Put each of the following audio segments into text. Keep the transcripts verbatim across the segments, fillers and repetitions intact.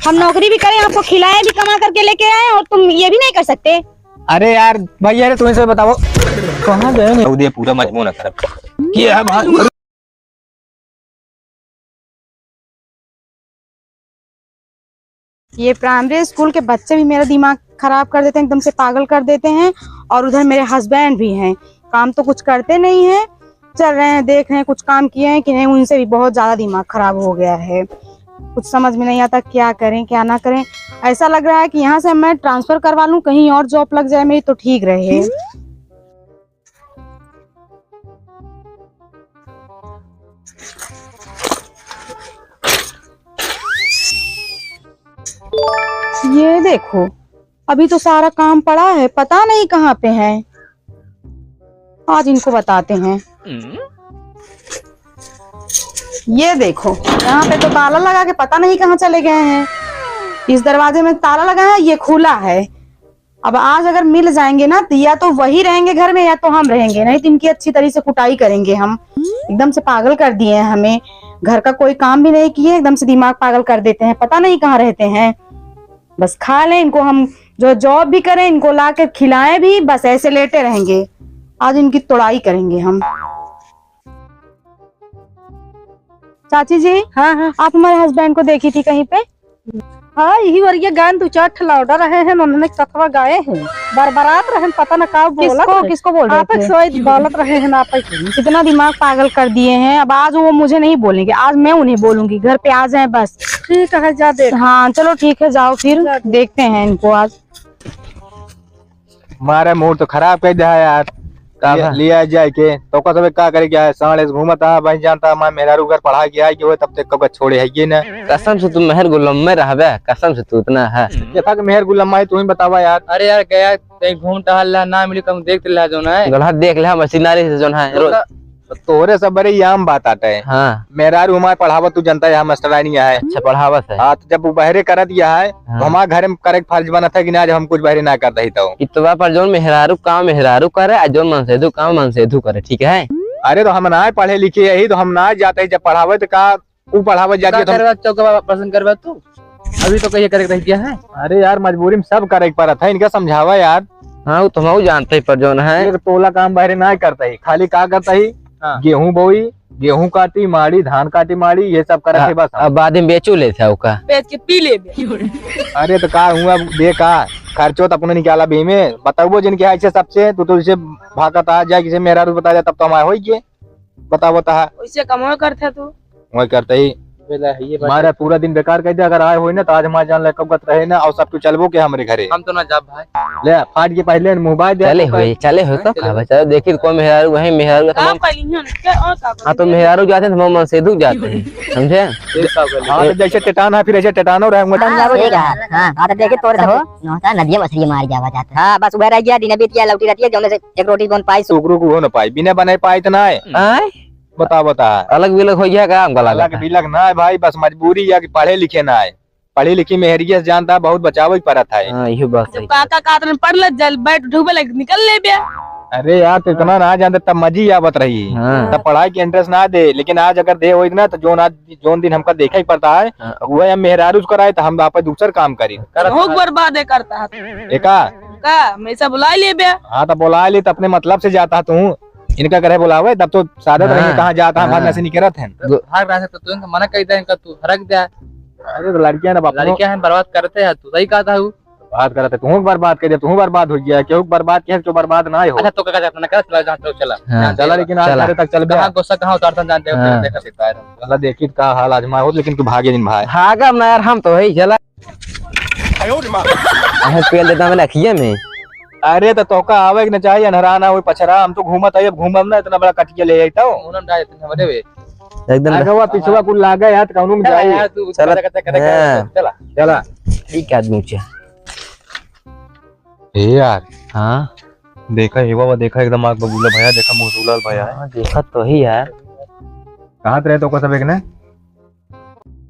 हम नौकरी भी करें, आपको खिलाएं भी, कमा करके लेके आए, और तुम ये भी नहीं कर सकते। अरे यार भैया रे, तुम्हें से बताओ कहाँ गए हैं? उदय पूरा मजबूर ना कर। ये है भाई। ये प्राइमरी स्कूल के बच्चे भी मेरा दिमाग खराब कर देते हैं, एकदम से पागल कर देते हैं। और उधर मेरे हस्बैंड भी हैं, काम तो कुछ करते नहीं हैं, चल रहे हैं, देख रहे हैं कुछ काम किए हैं कि नहीं, उनसे भी बहुत ज़्यादा दिमाग खराब हो गया है। कुछ समझ में नहीं आता क्या करें क्या ना करें। ऐसा लग रहा है कि यहाँ से मैं ट्रांसफर करवा लूँ, कहीं और जॉब लग जाए मेरी तो ठीक रहे। ये देखो, अभी तो सारा काम पड़ा है, पता नहीं कहाँ पे है। आज इनको बताते हैं। ये देखो, यहाँ पे तो ताला लगा के पता नहीं कहाँ चले गए हैं। इस दरवाजे में ताला लगा है, ये खुला है। अब आज अगर मिल जाएंगे ना, तो या तो वही रहेंगे घर में या तो हम रहेंगे, नहीं तो इनकी अच्छी तरह से कुटाई करेंगे हम। एकदम से पागल कर दिए हैं हमें, घर का कोई काम भी नहीं किए, एकदम से दिमाग पागल कर देते हैं, पता नहीं कहाँ रहते हैं। बस खा लें इनको हम, जो जॉब भी करें, इनको ला के खिलाएं भी, बस ऐसे लेटे रहेंगे। आज इनकी तोड़ाई करेंगे हम। चाची जी, हाँ, हाँ। आप हमारे हस्बैंड को देखी थी कहीं पे? हाँ, यही वरिया गान दो चार ठे लौटा रहे हैं, उन्होंने कथवा गाए हैं, बरबरात रहे हैं, पता ना का बोलत किसको, रहे। किसको बोल रहे आप थे? सोई बोलत रहे हैं, आप ही। कितना दिमाग पागल कर दिए हैं। अब आज वो मुझे नहीं बोलेंगे, आज मैं उन्हें बोलूंगी, घर पे आ जाए बस। ठीक है, जा देख। हाँ, चलो ठीक है, जाओ फिर, जा देख। देखते हैं इनको आज। मारे मूड तो खराब कर दिया है यार। का लिया, बा? लिया जाए के, तो का सबे का करे क्या है? साले से घूमत आ, भाई जानता, मैं मेहरारू घर पढ़ा के आए के होए, तब तक कब छोड़े है ये ना। कसम से तू मेहर गुलाम में रहबे, कसम से तू इतना है। देखा कि मेहर गुलाम है, तू ही बतावा यार। अरे यार, गया कहीं घूम टहल ला, ना मिली, कम देख ले जो ना है। गलत देख ले, हम सिनारी से जो ना है, रोज। तोहरे सब बड़े ये आम बात आटे है। हाँ। मेहरारू हमार पढ़ावत, तू जनता है, हम मास्टरानी है। अच्छा, पढ़ावत है। हाँ, तो जब वो बहरे करत यह है, हाँ। तो हमार घरे में करे के फर्ज बनत है कि ना, जब हम कुछ बहरे ना करत ही तो। ई तो बा, पर जौन मेहरारू काम मेहरारू करे, आ जौन मनसेधू काम मनसेधू करे, ठीक है? अरे, तो हम ना पढ़े लिखे यही, तो हम ना जाते ही, जब पढ़ावे तो का ऊ पढ़ावे जाती का है तो हम करबा, चौका पसंद करबा तू? अभी तो कहिए करे के रह गया है। अरे यार, मजबूरी में सब करे के पड़त है, इनका समझावा यार। हाँ, वो तो हम जानते ही, पर जौन है। एक टोला काम बहरे ना करता ही, खाली का करता ही? हाँ। गेहूं बोई, गेहूं काटी माड़ी, धान काटी माड़ी, ये सब करत है बस। अब बाद में बेचू लेत है ओका। बेच के पी लेबे। अरे तो का हुआ, दे का, खर्चो तो अपने निकाला भी में, बताओ जिनके है इसे सबसे, तू तो इसे भागत आ जाए, किसे मेहरारू बता जाए, तब तो हमारे होई गए। बताओ, बता। वैसे कमाओ करते तू। वही करते ही। बेला है ये बात। मारे पूरा दिन बेकार कर दे, अगर आए होई ना तो आज हमारे जान ले कब गत रहे ना, और सब तू चलबो के हमरे घरे। हम तो ना जाब भाई। ले, फाट के पहले मुंह बाय दे। चले होई, चले होई तो हाँ, का चले। बचा, देखी तो कौन मेहरारू, वही मेहरारू का का तमाम। पहली हन, क्या और का हाँ, तो पहली? मेहरारू जाते हैं तो हम मनसेधू जाते हैं, समझे? ये का पहली? हाँ, तो जैसे टेटान है, फिर ऐसे टेटानो रहे, मोटा हाँ, हाँ, ठीक है। हाँ, हाँ, तो देखी तोरे सब नौता नदिया मछली मार जावा जाता। हाँ, बस वह रह गया, दिन बीत गया, लौटी रहती है, जौने से एक रोटी बन पाई। सुगरू को हो ना पाई, बिना बनाए पाई तो ना है। आय? बता, बता। अलग बिलग हो गया का हमका लागत अलग है। बिलग ना है भाई, बस मजबूरी या कि पढ़े लिखे ना है। पढ़ी लिखी मेहरिया से जानता है, बहुत बचावे के पड़त है। हाँ, इहो बात जब सही। काका का आदमी पढ़ ले, जल बैठ ढूबे लग निकल ले बे। अरे यार, तो इतना ना जानते तब मजी आवत रही। हाँ। तब पढ़ाई के इंटरेस्ट ना दे, लेकिन आज अगर दे होई ना तो जोन आज जोन दिन हमका देखे ही पड़ता है, हाँ। वह हम मेहरारू से कराए तो हम आप दूसर काम करी। बहुत बर्बाद है करता है। एका? का? मैं सब बुला ले बे। हाँ, तो बुला ले तो अपने मतलब से जाता तू। इनका करे बुलावे, तब तो सादत हाँ। रहेंगे, कहाँ जाता है, हाँ। भागना से निकरत है। गो- भाग रहा है, तो तू इनका मना कर दे, इनका तू हरक दे। अरे, तो लड़कियां ना बाप। लड़कियां हैं, बर्बाद करते हैं, तू सही कहा था वो। बात करत है, तू बर्बाद कर दे, तू बर्बाद हो गया, क्यों बर्बाद किया, क्यों बर्बाद ना हो। अच्छा, तो का करना, कर, चला, जहाँ तक चला। हाँ। जहाँ चला, तक लेकिन आज चला। घर तक चल बे। कहाँ गुस्सा, कहाँ उतारता जानते हो, हाँ। देखा सकता है। चला, देखी का हाल आज मार हो, लेकिन तू भागे दिन भाई। भागब ना यार, हम तो है ही, चला। अहे पेल देता मैंने अखिए में। अरे तो तोका आवे के न चाही, अनहरा ना होई पछरा, हम तो घूमत आई, अब घूमब ना, इतना बड़ा कटिया ले आई तो। उन्होंने डाल देते हैं, बड़े बे। एकदम आगवा पिछवा कुल लागे यार, कौनो में चला जाई। यार, तू चला। कदे, कदे, कदे, हाँ। चला। चला। ठीक आदमी छे। ए यार। हाँ। देखा, ए बाबा, देखा, एकदम आग बबूला भया, देखा, मुंह सुलाल भया है। हाँ, देखा तो ही यार। कहाँ ते रहे तो का सब एक ने?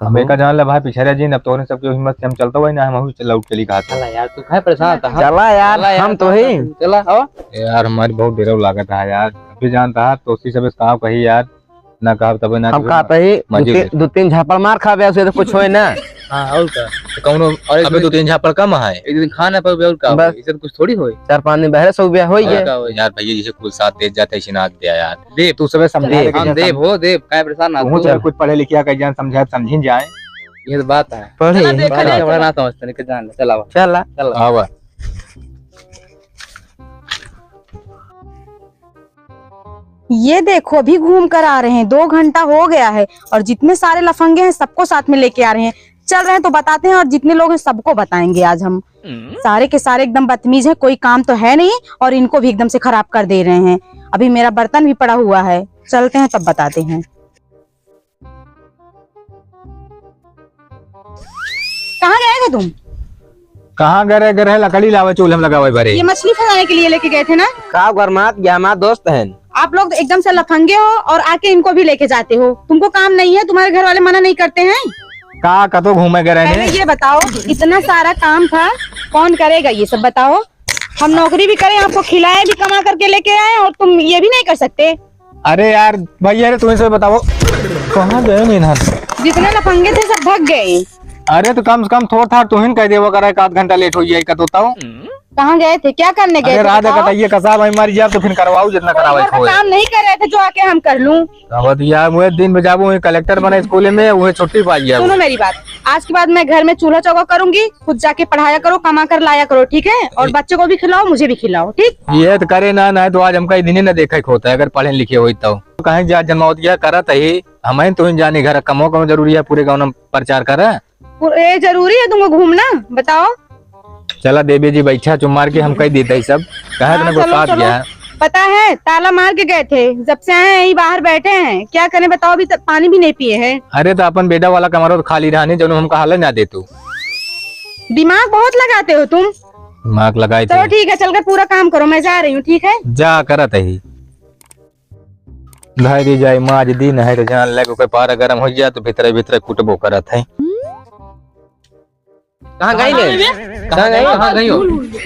अब कहूँ। एका जान ले भाई, पिछड़े जिन, अब तोरे सबके हिम्मत से हम चलता हुआ ही ना, हम अभी लौट चली कहा था। चला यार, तू काहे परेशान होता है? चला यार, चला यार, हम तो ही। चला, आओ। यार, हमारी बहुत डेरा लागत है यार, अभी जानता है, तो उसी सब काम कही यार। ना कहब तबे ना हम कहब। कहत ही, दू मजूर तीन, है। दू तीन झापड़ मार खाबे, उसे तो कुछ होए ना। हाँ, और का? तो कौनो और एक अबे दिन दू तीन झापड़ कम है। एक दिन खा ना पाबे, और का बस। होई? इसे तो कुछ थोड़ी होई। चार पाँच दिन बहरे सौ रुपया होई और गया। का होई? यार भैया, जैसे कुल साथ दे जाते, ऐसे ना दे यार। देव, तू सबे समझा दे, देव, हम देव हो, देव, काहे परेशान ना तू हो? चल, कुछ पढ़े लिखिया के जान समझा, समझिन जाए। ये तो बात है। पढ़े, चला, देखा पढ़े। जाए, चला। बड़ा ना समझते, नहीं, जान ले, चला, चला। चला। आवा। ये देखो, अभी घूम कर आ रहे हैं, दो घंटा हो गया है और जितने सारे लफंगे हैं सबको साथ में लेके आ रहे हैं। चल रहे हैं तो बताते हैं और जितने लोग हैं सबको बताएंगे आज हम। सारे के सारे एकदम बदतमीज हैं, कोई काम तो है नहीं और इनको भी एकदम से खराब कर दे रहे हैं। अभी मेरा बर्तन भी पड़ा हुआ है, चलते हैं तब बताते हैं। कहाँ गए थे तुम? कहाँ गए रहे? गए रहे लकड़ी लावे, चूल्हे में लगावे बरे। ये मछली फंसाने के लिए लेके गए थे ना? का गरमात गया, हमार दोस्त हैं। आप लोग एकदम से लफंगे हो और आके इनको भी लेके जाते हो। तुमको काम नहीं है, तुम्हारे घर वाले मना नहीं करते हैं? का कतो घूमे गए रहे पहले ने? ये बताओ, इतना सारा काम था, कौन करेगा ये सब बताओ? हम नौकरी भी करें, आपको खिलाए भी, कमा करके लेके आए और तुम ये भी नहीं कर सकते? अरे यार, भैया रे, तुम्हें से बताओ, कहाँ गए मेहनत? जितने लफंगे थे, सब भाग गए। अरे, तो कम से कम थोड़ा था, तुहिन कह देवा करा, एक आध घंटा लेट हो जाए, का तो बताओ। कहाँ गए थे, क्या करने गए अरे, थे, रात बताओ? कटाइए, कसाब है, मर जाए तो फिर करवाओ, जितना कोई करावे घर का को है। काम नहीं कर रहे थे, जो आके हम कर लूं। अब यार, वही दिन में जाबो, वही कलेक्टर बने स्कूल में, वही छुट्टी पा गया वो। सुनो मेरी बात, आज के बाद मैं घर में चूल्हा चौका करूंगी, खुद जाके पढ़ाया करो, कमा कर लाया करो, ठीक है? और ए- बच्चों को भी खिलाओ, मुझे भी खिलाओ, ठीक? ये तो करे ना, ना तो आज हमका ई दिने न देखे के होता है, अगर पढ़े लिखे होई तो। कहे जा जन्मावत गया करत ही, हमें तो जानी घर कमो कमो जरूरी है, पूरे गाँव में प्रचार करे। पू-, ये जरूरी है तुमको घूमना? बताओ। चला देवी जी, बैठा, चुप मार के हम कह देते ही सब। कहाँ हाँ, इतना चलो, गुस्सा चलो। गया है? पता है, ताला मार के गए थे, जब से आए हैं यहीं बाहर बैठे हैं, क्या करें बताओ, अभी तक पानी भी नहीं पिए हैं। अरे तो अपन बेटा वाला कमरा तो खाली रहा नहीं, जौन हमका हाले ना दे तू। दिमाग बहुत लगाते हो तुम। दिमाग लगाए चलो थे। ठीक है, चलकर पूरा काम करो, मैं जा रही हूँ, ठीक है? जा करत ही। धइ दी जाए, माज दी, नहीं तो जान ले, कोई पारा गरम हो जाए तो भीतरे भीतरे कुटबो करत है। कहाँ गई ले? कहाँ गई? कहाँ गई हो?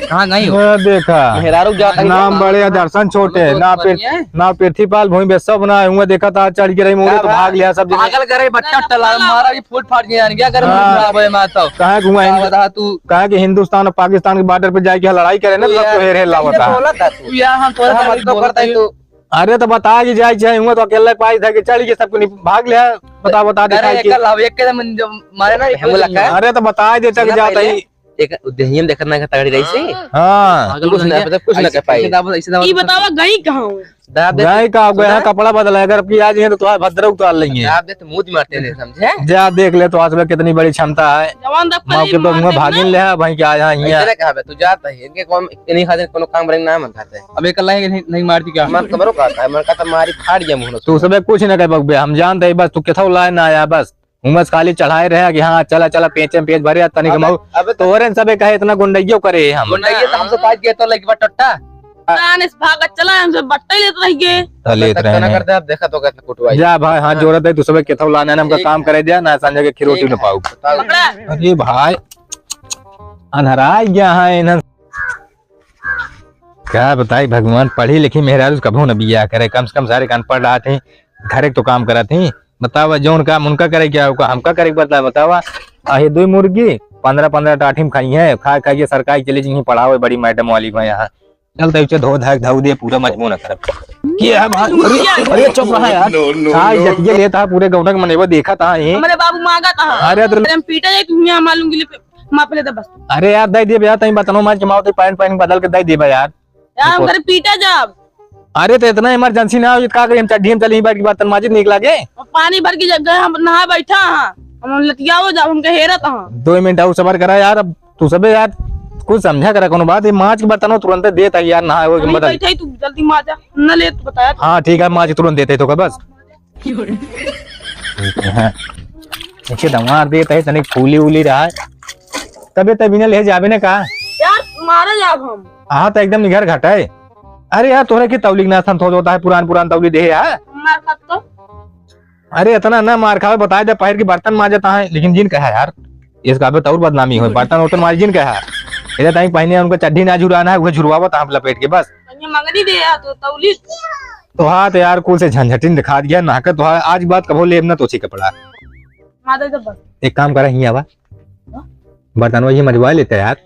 कहाँ गई हो? मैं देखा। मेहरारू जात है नाम क्या? बड़े, दर्शन छोटे, हम तो ना पृथ-, बढ़िया है। ना पृथ्वीपाल भूमि पे सब ना हुआ, देखा था चढ़ के रही मोरे का तो बा? भाग लिया सब जने। पागल करे बच्चा टला, मारा भी फूट फाट गया, क्या करे हाँ। खराब है माता। कहाँ घुमा क्या हिंदू-, बता तू? कहाँ के हिंदुस्तान और पाकिस्तान के बॉर्डर पे जाके लड़ाई करे ना, तो सबको हेर हेर लावता। बोला था तू। तू यार हम तोरा कहाँ बारे में मतलब बोलता करता है ही तू? अरे तो बता के जाए, चाहे हुआ तो अकेले पाई था कि चढ़ के सबको नि-, भाग ले, बता, बता, अरे दिखाई के। एक लाभ, एक के मन जो मारे ना, एक हमको लगा है। अरे तो बता देता कि सुना जाता पहले, ही। एक उद्देश्य देखत ना तगड़ी रही से। हाँ। पागल कुछ हो ना, गया। मतलब कुछ ना ऐसे, कर पाई। ऐसे दाबो, ऐसे दाबो, ई बतावा गई कहाँ हो? दाब दे। गई का, गया सुना? कपड़ा बदला, अगर अब की आज ये तो तुम्हारा भद्रा उतार लेंगे। दाब दे तो मुंह मारते नहीं समझे? जा देख ले तो आज में कितनी बड़ी क्षमता है। जवान दब मौके पर मुंह भागिन ले है भाई, क्या यहाँ, यहाँ। ऐसे ना कहा बे, तू जाता है, इनके कौन, इन्हीं खातिर कोनो काम बरे ना मन खाते। अब एक अल्लाह के नहीं, नहीं मारती क्या? मन कमरो का आता है, मन का तो मारी फाड़ गया मुंह। तू सबे कुछ ना कह बकबे, हम जानते हैं बस तू किथौ लाए ना आया बस। उमस खाली चढ़ाए रहे कि हाँ, चला, चला, पेचे में पेच भरे, तनिक अबे, मऊ। अबे तो तोरे सबे कहे इतना गुंडइयो करे हम। गुंडइये तो हमसे पाँच गया तो लइकवा टट्टा। कान इस भागत चला, हमसे बट्टे लेत रह गए। तो लेत तो रहे ना हैं। करते, अब देखा तो कहते कुटवाई। जा भाई, हाथ हाँ। जोड़त है, तू सबे केथौ लाना है, हमका ठीक काम है। करे दिया, ना संजय के खिरोटी ठीक न है। पाऊ। बताओ। पकड़ा। अरे भाई, अंधराई गया है इन्हन। का बताई भगवान, पढ़ी लिखी मेहरारू कभो न बियाह करे, कम से कम सारे के अनपढ़ रहत ही, घरे के तो काम करत ही। बतावा, जौन काम उनका करे क्या होगा, हमका करे के बता, बतावा। आहे दुई मुर्गी, पन्द्रह पन्द्रह टाठी में खाई है, खा खा के सरकारी चले जी पढ़ावे बड़ी मैडम वाली को यहाँ। चल, तै उसे धो धाक धाऊ दे, पूरा मजबूर न करब। के है भाई? अरे, अरे, चुप रहा यार। No, no, साई no, जतिये no। लेता है, पूरे गौंडा के मनेवा देखा था, हैं? हमरे बाबू मांगा था। अरे, तो अरे, हम पीटा जाए, तुम यहाँ मालूम गिले पे, माफ ले दे बस। अरे यार, दे दे भैया, तई बतनो मार के माओ, तई पैंट पहन के बदल के दे दे भैया यार। यार, हम घर पीटा जाब। अरे, तो इतना emergency ना हो, ये का करी, हम चड्ढी में चली, बैठ के बर्तन माजित नीक लागे। और पानी भर के जग गए, हम नहा बैठा हाँ, हम लतियाओ जाब, हमके हेरत हाँ। दो मिनट और सबर करा यार, अब तू सबे यार कुछ समझा करा कोनो बात, ये माज के बर्तन हो तुरंत देत है यार, नहाए हो हम बदल। बैठे ही तू जल्दी माजा, न ले तू बताया। हाँ ठीक है, माज के तुरंत देते तो का बस। हाँ। देखिए दमार देत है, तनिक फूली उली रहा है। तबे तबे न ले जाबे ने का? यार मारा जाब हम। हाँ तो एकदम निगर घटाए। अरे यार तोहरे की तौलिक ना संतोष होता है, पुरान पुरान तौली दे यार। मार खा तो। अरे इतना ना मार खावे, बताए दे पहिर के बर्तन माजत है, लेकिन जिन कहा यार, इसका अबे तौर बदनामी हो, बर्तन उर्तन माज जिन कहा। इधर ताई पहने उनका चड्ढी ना झुराना है, वह झुरवावत आप लपेट के बस। ये मंगनी दे यार तो तौली। तोहार तो यार कुल से झंझटिन दिखा दिया, ना के तोहार आज बाद कबो लेब ना तोसी कपड़ा। माता जब बस। एक काम करा, हियाँ आवा। हाँ? बर्तनवा ये मजवा लेते यार।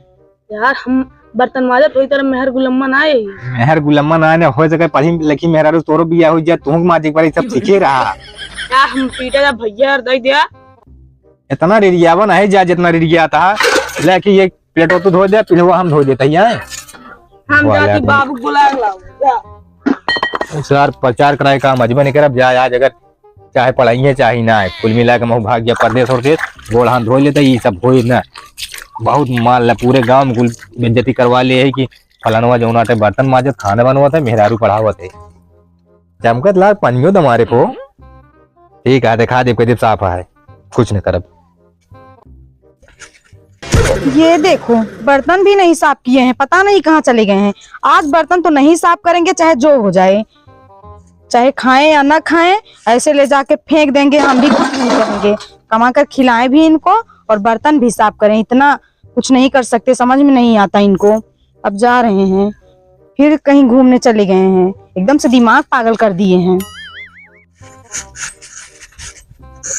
यार, हम बर्तन माजत वही तरह मेहर गुलम्मा ना आए। मेहर गुलम्मा ना आए, हो सके पढ़ी लिखी मेहरारू तोरो बिया हो जाए, तुहूँ के माजिक पर सब सीखे रहा। यार, हम पीटे जा भैया यार, दे दिया। इतना रिरियावा नहीं जा, जितना रिरियाता है। लेके ये प्लेटो तू धो दे, पिलवा हम धो देते हैं। हम वाह, जाती यार। बाबू बुला लाओ, जा। सर, प्रचार कराए काम अजबे नहीं करब, जा आज अगर चाहे पढ़ाई है, चाहे ना है, कुल मिला के महू भाग गया परदेस उरदेस, गोड़ हाथ धो लेते, ये सब होई ना। बहुत मान ला, पूरे गांव में कुल बेइज्जती करवा ले है कि फलानवा जौन आटे बर्तन माजत, खाना बनवत है, मेहरारू पढ़ावत है। चमकत लाग पंजो दमारे को। ठीक है, दिखा दे, कदे साफ है, कुछ न करब। ये देखो, बर्तन भी नहीं साफ किए हैं, पता नहीं कहाँ चले गए हैं। आज बर्तन तो नहीं साफ करेंगे, चाहे जो हो जाए, चाहे खाएं या ना खाएं, ऐसे ले जाके फेंक देंगे, हम भी कुछ नहीं करेंगे। कमा कर खिलाएं भी इनको और बर्तन भी साफ करें, इतना कुछ नहीं कर सकते, समझ में नहीं आता इनको। अब जा रहे हैं, फिर कहीं घूमने चले गए हैं, एकदम से दिमाग पागल कर दिए हैं।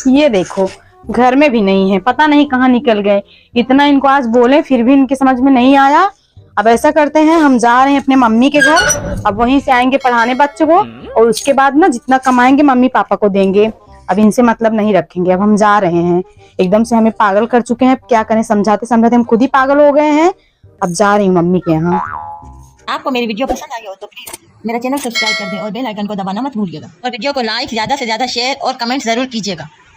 ये देखो, घर में भी नहीं है, पता नहीं कहाँ निकल गए। इतना इनको आज बोले, फिर भी इनकी समझ में नहीं आया। अब ऐसा करते हैं, हम जा रहे हैं अपने मम्मी के घर, अब वहीं से आएंगे पढ़ाने बच्चों को, और उसके बाद ना जितना कमाएंगे मम्मी पापा को देंगे। अब इनसे मतलब नहीं रखेंगे, अब हम जा रहे हैं। एकदम से हमें पागल कर चुके हैं, अब क्या करें, समझाते समझाते हम खुद ही पागल हो गए हैं। अब जा रही हूँ मम्मी के यहाँ। आपको मेरी वीडियो पसंद आई हो तो प्लीज मेरा चैनल सब्सक्राइब कर दें और बेल आइकन को दबाना मत भूलिएगा, और वीडियो को लाइक, ज्यादा से ज्यादा शेयर और कमेंट जरूर कीजिएगा।